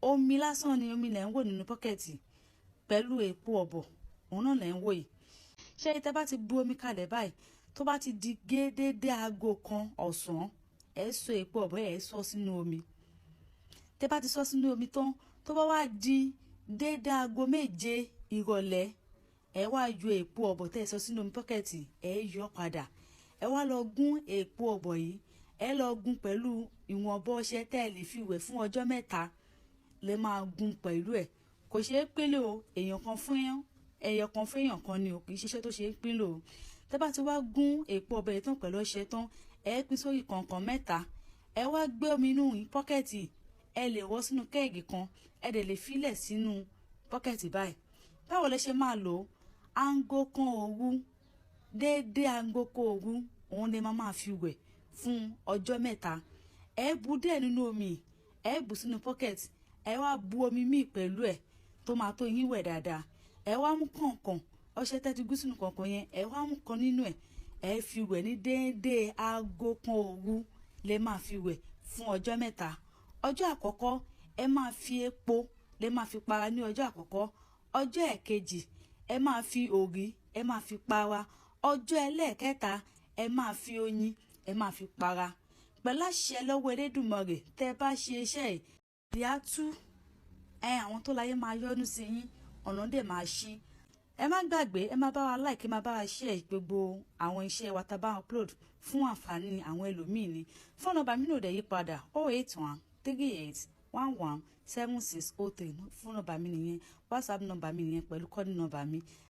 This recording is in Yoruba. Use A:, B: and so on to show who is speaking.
A: Omi lásán ni omi lẹ̀ ń wò nínú bucket pẹ̀lú èpo ọ̀bọ̀, òun náà lẹ̀ ń wò yìí. Ṣé tẹ́ bá ti bu omi kalẹ̀ báyìí, tó bá ti di gédédé aago 1 ọ̀sán, ẹ sọ èpo ọ̀bọ̀, ẹ sọ sínú omi. Tẹ́ bá ti sọ sínú omi tán, tó bá wá di déédé aago 7 ìrọ̀lẹ́, ẹ wá yọ èpo ọ̀bọ̀ tẹ́ ẹ sọ sínú omi bucket, ẹ yọ padà. Ẹ wá lọ gún èpo ọ̀bọ̀ yìí, ẹ lọ gún pẹ̀lú ìwọ̀nba ọṣẹ tẹ́ ẹ lè fi wẹ̀ fún ọjọ́ 3 lè máa gún pẹ̀lú ẹ̀. Kò ṣeé pínlẹ̀ o, èèyàn kan fún ẹyọ kan fún èèyàn kan ni o, kì í ṣiṣẹ́ tó ṣe é pínlẹ̀ o. Tẹ́ bá ti wá gún èpo ọ̀bọ̀ yìí tán pẹ̀lú ọṣẹ tán, ẹ pín sórí kọ̀ọ̀kan mẹ́ta. Ẹ wá gbé omi inú bucket, ẹ lè wọ́ sínú keg kan, ẹ dẹ̀ lè filẹ̀ sínú bucket báyìí. Báwo lẹ ṣe máa lò ó? Aago 1 òru, déédéé aago 1 òru, òun lè máa fi wẹ̀ fún ọjọ́ 3. Ẹ bu díẹ̀ nínú omi, ẹ bù sínú bucket, ẹ wá bu omi míì pẹ̀lú ẹ̀ tó máa tó yín wẹ̀ dáadáa. Ẹ wá mú kànkàn ọṣẹ tẹ́ ti gún sínú kànkàn yẹn, ẹ wá mú kan nínú ẹ̀, ẹ fi wẹ̀ ní déédéé aago 1 òru lè máa fi wẹ̀ fún ọjọ́ 3. Ọjọ́ àkọ́kọ́, ẹ máa fi epo lè máa fi para ní ọjọ́ àkọ́kọ́. Ọjọ́ ẹ̀kejì, ẹ máa fi òrí, ẹ máa fi para. Ọjọ́ ẹlẹ́ẹ̀kẹta, ẹ máa fi oyin, ẹ máa fi para. Pẹ̀lú àṣẹ lọ́wọ́ Elédùmarè, tẹ́ bá ṣe iṣẹ́ yìí, ìdí á tú ẹ, àwọn tó láyé máa yọ́nú sí yín, ọ̀nà dẹ̀ máa ṣí. Ẹ má gbàgbé, ẹ má bá wa like, ẹ má bá wa share gbogbo àwọn iṣẹ́ wa tá a bá upload fún àǹfààní àwọn ẹlòmíì ni. Phone number mi náà dẹ̀ yí padà, 08138117603. Phone number mi nìyẹn, WhatsApp number mi nìyẹn pẹ̀lú calling number mi.